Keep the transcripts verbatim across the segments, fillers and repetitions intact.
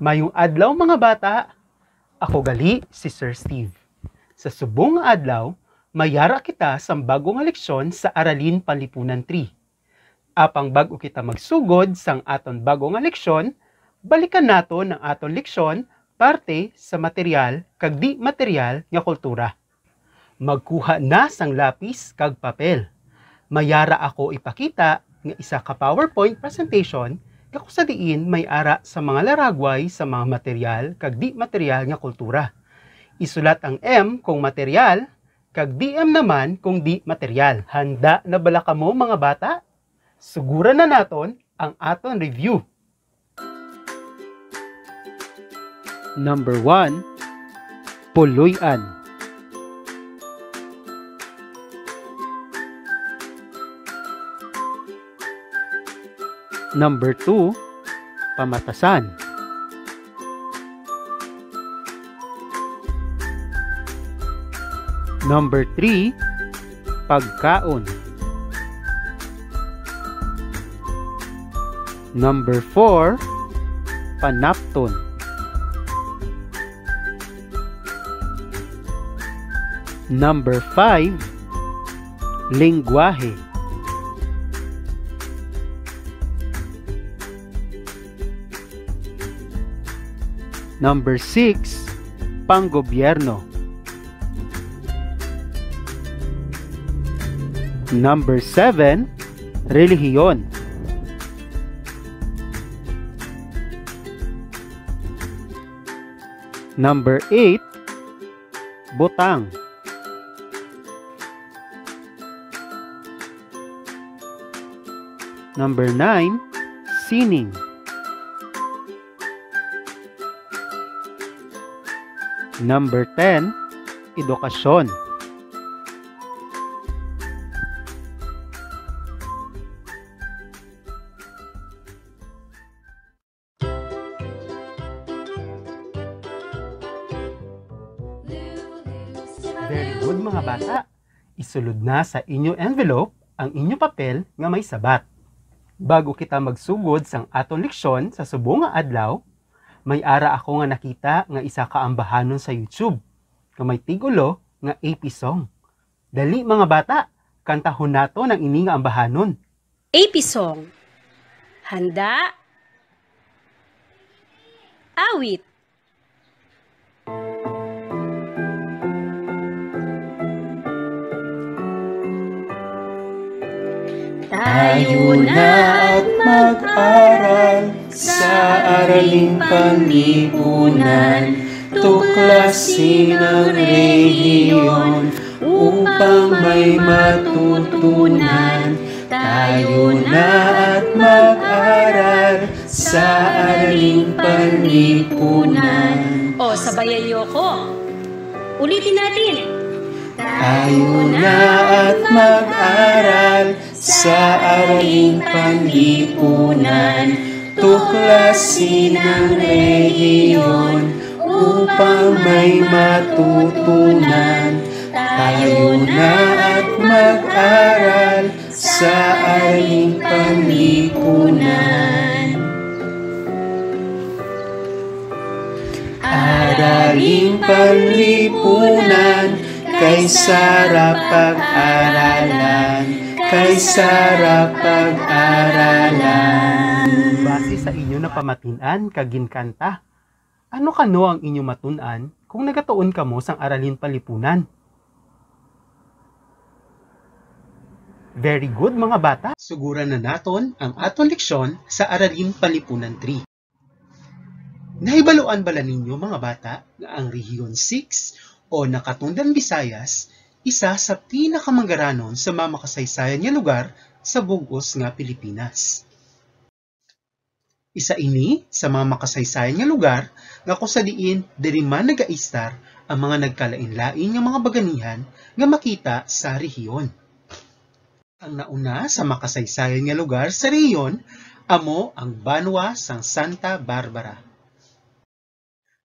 Mayong adlaw, mga bata. Ako gali si Sir Steve. Sa subong nga adlaw, mayara kita sa bago nga leksyon sa Aralin Panlipunan three. Apang bag-o kita magsugod sang aton bago nga leksyon, balikan naton ang aton leksyon parte sa material kag di-material nga kultura. Magkuha na sang lapis kag papel. Mayara ako ipakita nga isa ka PowerPoint presentation nga kung sa diin may ara sa mga laragway sa mga material kag di-material nga kultura. Isulat ang M kung material, kag D M naman kung di-material. Handa na bala kamo, mga bata? Suguran na naton ang aton review. Number one, puloy-an. Number two, pamatasan. Number three, pagkaon. Number four, panapton. Number five, lenggwahe. Number six, panggobyerno. Number seven, relihiyon. Number eight, butang. Number nine, sining. Number ten, edukasyon. Very good, mga bata. Isulod na sa inyo envelope ang inyo papel nga may sabat. Bago kita magsugod sang aton leksyon sa subong nga adlaw, may ara ako nga nakita nga isa ka ambahanon sa YouTube nga may tigulo nga A P song. Dali, mga bata, kantahon naton ang ini nga ambahanon. A P song. Handa? Awit. Tayo na at mag-aral sa araling panlipunan. Tuklasin ang rehiyon upang may matutunan. Tayo na at mag-aral sa araling panlipunan. O, sabayan niyo ako. Ulitin natin. Tayo na at mag-aral sa araling panlipunan. Tuklasin ang rehiyon upang may matutunan. Tayo na at mag-aral sa araling panlipunan. Araling panlipunan, kay sarap pag-aralan, kay sarap pag-aralan. Base sa inyo napamatin-an kag ginkanta, ano kano ang inyo matun-an kung nagatuon kamo sang Araling Panlipunan? Very good, mga bata. Suguran na naton ang aton leksyon sa Araling Panlipunan three. Nahibaluan bala ninyo, mga bata, nga ang Rehiyon six o Nakatundan Visayas isa sa pinakamangaranon sa mga makasaysayan nga lugar sa bug-os nga Pilipinas? Isa ini sa mga makasaysayan nga lugar nga kung sa diin diri man nagaistar ang mga nagkalain-lain nga mga baganihan nga makita sa rehiyon. Ang nauna sa makasaysayan nga lugar sa rehiyon amo ang banwa sang Santa Barbara.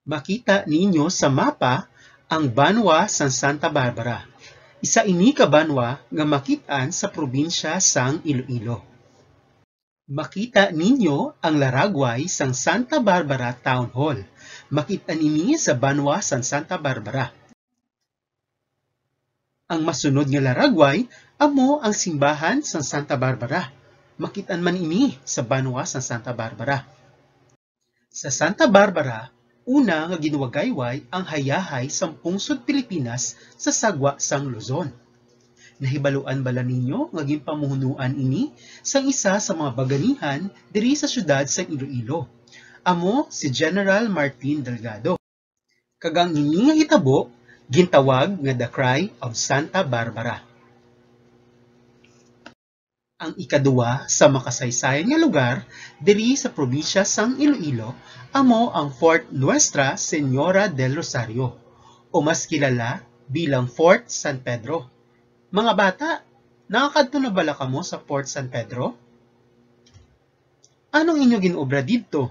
Makita ninyo sa mapa ang banwa sang Santa Barbara. Isa ini ka banwa nga makit-an sa probinsya sang Iloilo. Makita ninyo ang laragway sang Santa Barbara Town Hall. Makit-an ini sa banwa sang Santa Barbara. Ang masunod nga laragway amo ang simbahan sang Santa Barbara. Makit-an man ini sa banwa sang Santa Barbara. Sa Santa Barbara, una nga ginwagayway ang hayahay sang pungsod Pilipinas sa sagwa sang Luzon. Nahibaluan bala ninyo nga ginpamuhunuan ini sang isa sa mga baganihan diri sa siyudad sang Iloilo? Amo si General Martin Delgado. Kag ang ini nga hitabo gintawag nga The Cry of Santa Barbara. Ang ikaduwa sa makasaysayan nga lugar diri sa probinsya sang Iloilo amo ang Fort Nuestra Señora del Rosario, o mas kilala bilang Fort San Pedro. Mga bata, nakakadto na bala kamo sa Fort San Pedro? Ano ang inyo gin-obra didto?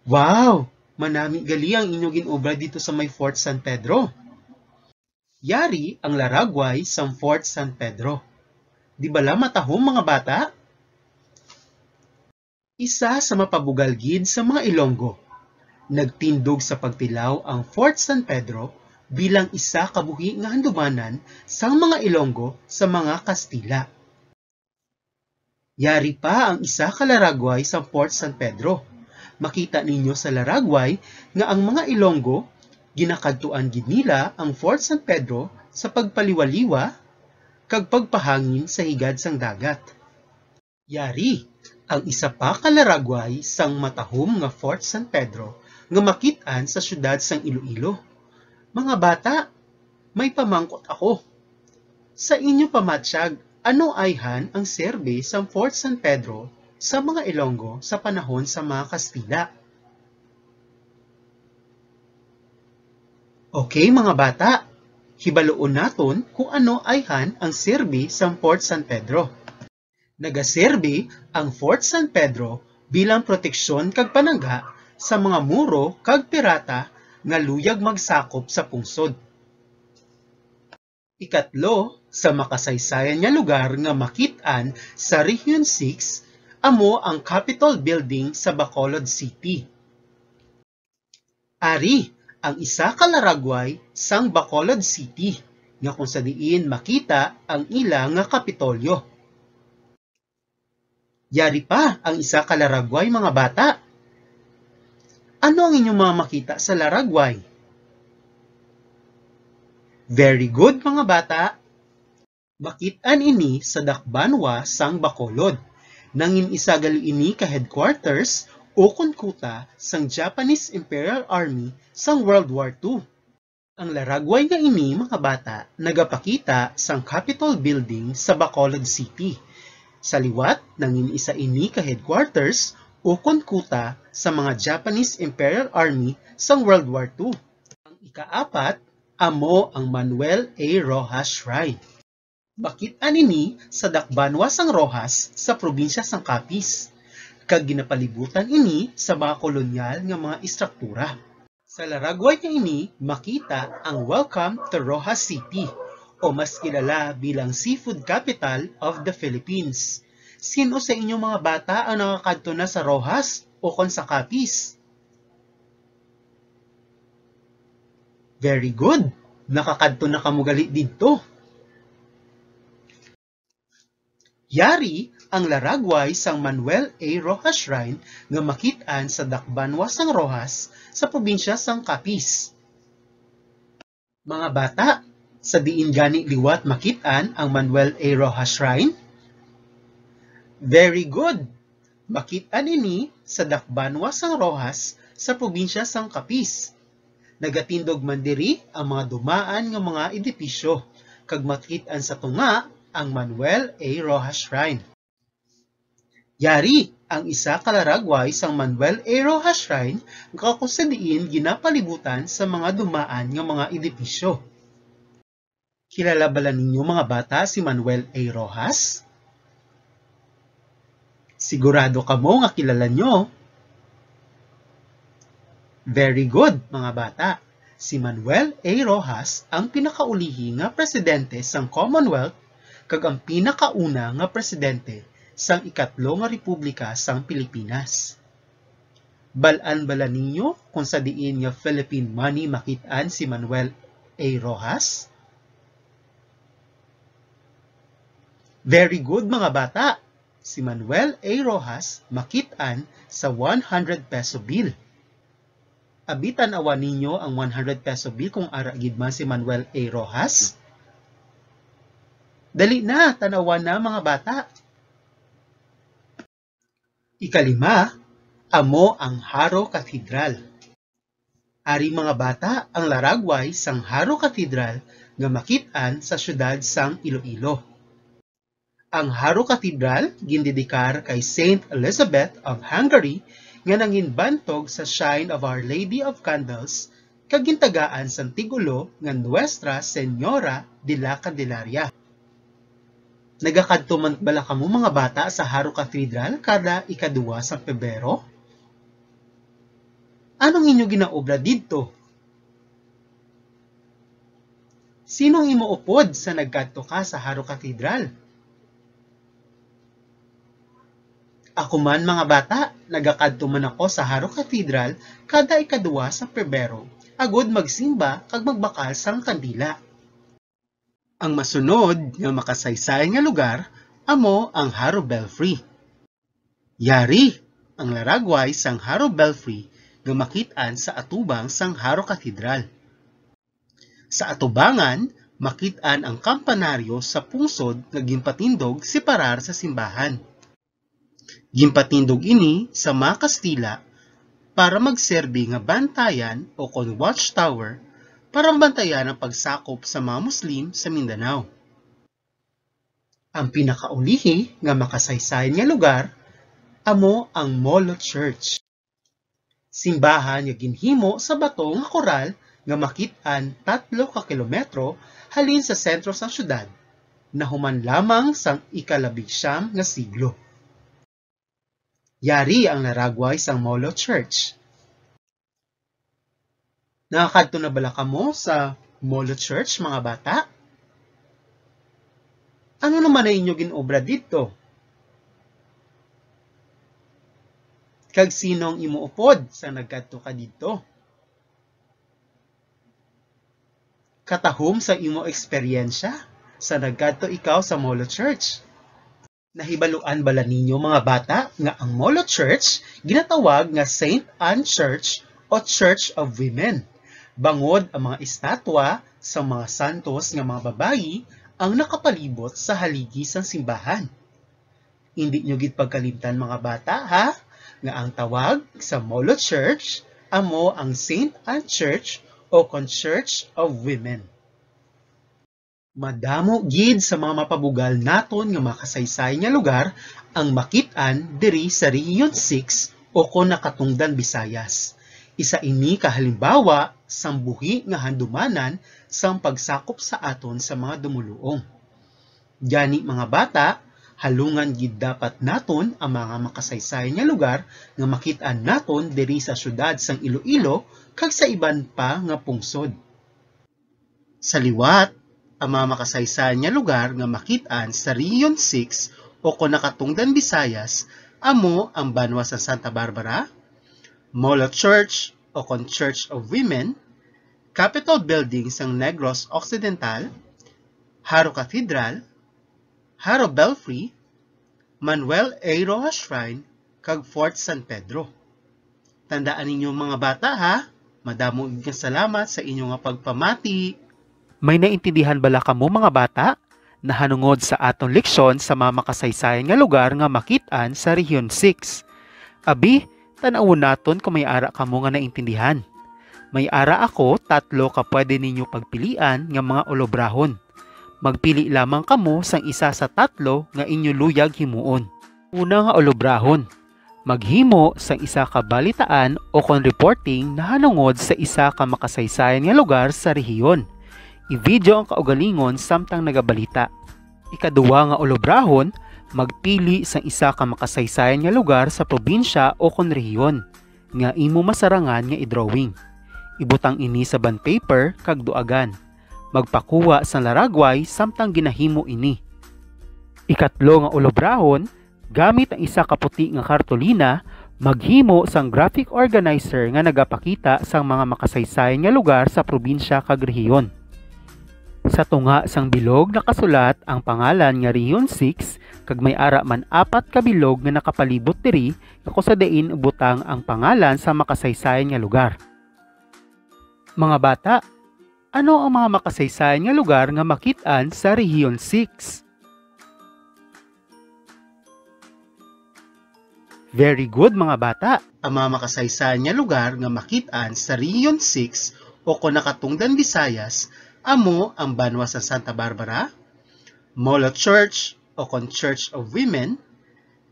Wow! Manami gali ang inyo gin-obra didto sa may Fort San Pedro. Yari ang laragway sang Fort San Pedro. Di bala matahom, mga bata? Isa sa mapabugal gid sa mga Ilonggo. Nagtindog sa pagtilaw ang Fort San Pedro bilang isa ka buhi nga handumanan sang mga Ilonggo sa mga Kastila. Yari pa ang isa ka laragway sa Fort San Pedro. Makita ninyo sa laragway nga ang mga Ilonggo, ginakadtuan gid nila ang Fort San Pedro sa pagpaliwaliwa kag pagpahangin sa higad sang dagat. Yari ang isa pa ka laragway sang matahom nga Fort San Pedro nga makit-an sa siyudad sang Iloilo. Mga bata, may pamangkot ako. Sa inyo pamatyag, ano ayhan ang serbi sang Fort San Pedro sa mga Ilonggo sa panahon sa mga Kastila? Okay, mga bata, hibaluon naton kung ano ayhan ang serbi sang Fort San Pedro. Nagaserbi ang Fort San Pedro bilang proteksyon kag panangga sa mga Moro kag pirata nga luyag magsakop sa pungsod. Ikatlo sa makasaysayan nga lugar nga makit-an sa Region six amo ang Capitol Building sa Bacolod City. Ari ang isa ka laragway sang Bacolod City, nga kung sa diin makita ang ila nga Kapitolyo. Yari pa ang isa ka laragway, mga bata. Ano ang inyong mga makita sa laragway? Very good, mga bata. Makit-an ini sa dakbanwa sang Bacolod. Nangin-isa gali ini ka headquarters ukon kuta sang Japanese Imperial Army sang World War Two. Ang laragway nga ini, mga bata, nagapakita sang Capitol Building sa Bacolod City. Sa liwat, nangin-isa ini ka headquarters ukon kuta sa mga Japanese Imperial Army sang World War Two. Ang ikaapat amo ang Manuel A. Roxas Shrine. Makit-an ini sa dakbanwa sang Roxas sa probinsya sang Capiz, kag ginapalibutan ini sa mga kolonyal nga mga istruktura. Sa laragway nga ini makita ang Welcome to Roxas City, o mas kilala bilang Seafood Capital of the Philippines. Sino sa inyong mga bata ang nakakadto na sa Roxas o kon sa Capiz? Very good. Nakakadto na kamo gali didto. Yari ang laragway sang Manuel A. Roxas Shrine nga makit-an sa dakbanwa sang Roxas sa probinsya sang Capiz. Mga bata, sa diin gani liwat makit-an ang Manuel A. Roxas Shrine? Very good! Makit-an ini sa dakbanwa sang Roxas sa probinsya sang Capiz. Nagatindog man diri ang mga dumaan nga mga edipisyo, kag makit-an sa tunga ang Manuel A. Roxas Shrine. Yari ang isa ka laragway sang Manuel A. Roxas Shrine nga kung sa diin ginapalibutan sa mga dumaan nga mga edipisyo. Kilala bala ninyo, mga bata, si Manuel A. Roxas? Sigurado kamo nga kilala nyo. Very good, mga bata. Si Manuel A. Roxas ang pinakaulihi nga presidente sang Commonwealth kag ang pinakauna nga presidente sang ikatlo nga republika sang Pilipinas. Bal-an bala ninyo kung sa diin nga Philippine money makit-an si Manuel A. Roxas? Very good, mga bata! Si Manuel A. Roxas makit-an sa one hundred peso bill. Abi, tan-awa ninyo ang one hundred peso bill kung ara gid man si Manuel A. Roxas. Dali na, tan-awa na, mga bata. Ikalima, amo ang Jaro Cathedral. Ari, mga bata, ang laragway sang Jaro Cathedral nga makit-an sa siyudad sang Iloilo. Ang Jaro Cathedral gindedikar kay Saint Elizabeth of Hungary nga nanginbantog sa Shrine of Our Lady of Candles kag gintagaan sang titulo nga Nuestra Señora de la Candelaria. Nagakadto man bala kamo, mga bata, sa Jaro Cathedral kada ikaduwa sang Pebrero? Anong inyo ginaobra didto? Sino ang imo upod sa nagkadto ka sa Jaro Cathedral? Ako man, mga bata, nagakadto man ako sa Jaro Cathedral kada ikaduwa sa Pebrero, agod magsimba kag magbakal sang kandila. Ang masunod nga makasaysay nga lugar amo ang Jaro Belfry. Yari ang laragway sang Jaro Belfry nga makit-an sa atubang sang Jaro Cathedral. Sa atubangan, makit-an ang kampanaryo sa pungsod nga ginpatindog separar sa simbahan. Ginpatindog ini sa mga Kastila para magserbi nga bantayan o kon watchtower para mabantayan ang pagsakop sa mga Muslim sa Mindanao. Ang pinakaulihi nga makasaysayan nga lugar amo ang Molo Church. Simbahan nga ginhimo sa bato nga koral nga makit-an tatlo ka kilometro halin sa sentro sang siyudad, nahuman lamang sang ikalabing siyam nga siglo. Yari ang laragway sang Molo Church. Nakakadto na bala kamo sa Molo Church, mga bata? Ano naman ang inyo gin-obra didto? Kag sino ang imo upod sa nagkadto ka didto? Katahom sa imo eksperyensya sa nagkadto ikaw sa Molo Church. Nahibaluan bala ninyo, mga bata, nga ang Molo Church ginatawag nga Saint Anne Church o Church of Women, bangod ang mga estatwa sa mga santos nga mga babayi ang nakapalibot sa haligi sang simbahan. Indi nyo gid pagkalimtan, mga bata, ha, nga ang tawag sa Molo Church amo ang Saint Anne Church o kon Church of Women. Madamo gid sa mga mapabugal naton nga makasaysay nga lugar ang makit-an diri sa Region six o kon Nakatungdan Visayas. Isa ini ka halimbawa sang buhi nga handumanan sang pagsakop sa aton sa mga dumoluong. Gani, mga bata, halungan gid dapat naton ang mga makasaysay nga lugar nga makit-an naton diri sa siyudad sang Iloilo kag sa iban pa nga pungsod. Sa liwat, ang mga makasaysayan nga lugar nga makit-an sa Region six o kon Nakatungdan Visayas amo ang banwa sa Santa Barbara, Molo Church o kon Church of Women, Capitol Building sang Negros Occidental, Jaro Cathedral, Jaro Belfry, Manuel A. Roxas Shrine, kag Fort San Pedro. Tandaan ninyo, mga bata, ha? Madamo gid nga salamat sa inyo nga pagpamati. May naintindihan bala kamo, mga bata, nahanungod sa aton leksyon sa mga makasaysayan nga lugar nga makit-an sa Region six? Abi, tan-awon naton kung may ara kamo nga naintindihan. May ara ako tatlo ka pwede ninyo pagpilian nga mga ulobrahon. Magpili lamang kamo sang isa sa tatlo nga inyo luyag himuon. Una nga ulobrahon, maghimo sang isa ka balitaan o kon reporting nahanungod sa isa ka makasaysayan nga lugar sa rehiyon. I-video ang kaugalingon samtang nagabalita. Ikaduha nga ulobrahon, magpili sang isa ka makasaysayan nga lugar sa probinsya o kon rehiyon nga imo masarangan nga i-drawing. Ibutang ini sa bond paper kag duagan. Magpakuha sang laragway samtang ginahimo ini. Ikatlo nga ulobrahon, gamit ang isa ka puti nga kartolina, maghimo sang graphic organizer nga nagapakita sang mga makasaysayan nga lugar sa probinsya kag rehiyon. Sa tunga sang bilog nakasulat ang pangalan nga Rehiyon six, kag may ara man apat ka bilog nga nakapalibot diri nga kon sa diin butang ang pangalan sa makasaysayan nga lugar. Mga bata, ano ang mga makasaysayan nga lugar nga makit-an sa Rehiyon six? Very good, mga bata. Ang mga makasaysayan nga lugar nga makit-an sa Rehiyon six o kon nakatungdan Visayas, amo ang banwa sa Santa Barbara, Molo Church o kon Church of Women,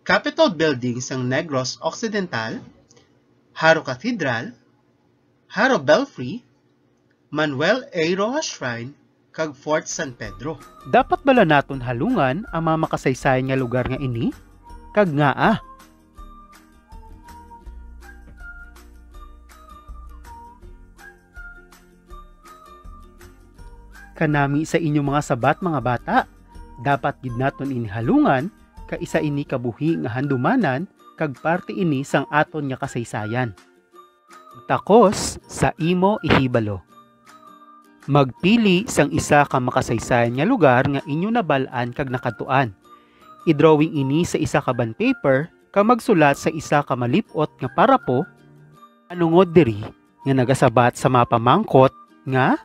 Capitol Building sang Negros Occidental, Jaro Cathedral, Jaro Belfry, Manuel A. Roxas Shrine, kag Fort San Pedro. Dapat bala naton halungan ang mga makasaysayan nga lugar nga ini? Kag ngaa? Kanami sa inyong mga sabat, mga bata, dapat gid naton ini halungan, kay isa ini ka buhi nga handumanan kag parte ini sang aton nga kasaysayan. Takos sa imo ihibalo. Magpili sang isa ka makasaysayan nga lugar nga inyo nabal-an kag nakadtuan. I-drawing ini sa isa ka bond paper kag magsulat sa isa ka malip-ot nga parapo manungod diri nga nagasabat sa mga pamangkot nga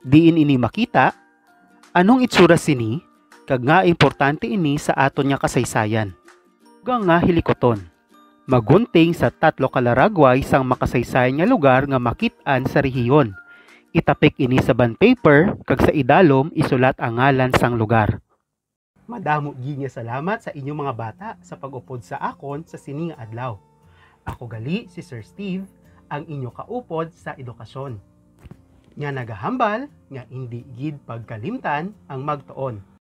diin ini makita, anong itsura sini, kag nga importante ini sa aton nga kasaysayan. Dugang nga hilikuton. Magunting sa tatlo ka laragway sang makasaysayan nga lugar nga makit-an sa rehiyon. Itapik ini sa bond paper kag sa idalom isulat ang ngalan sang lugar. Madamo gid nga salamat sa inyong mga bata sa pag-upod sa akon sa sini nga adlaw. Ako gali si Sir Steve, ang inyo kaupod sa edukasyon, nga nagahambal nga indi gid pagkalimtan ang magtuon.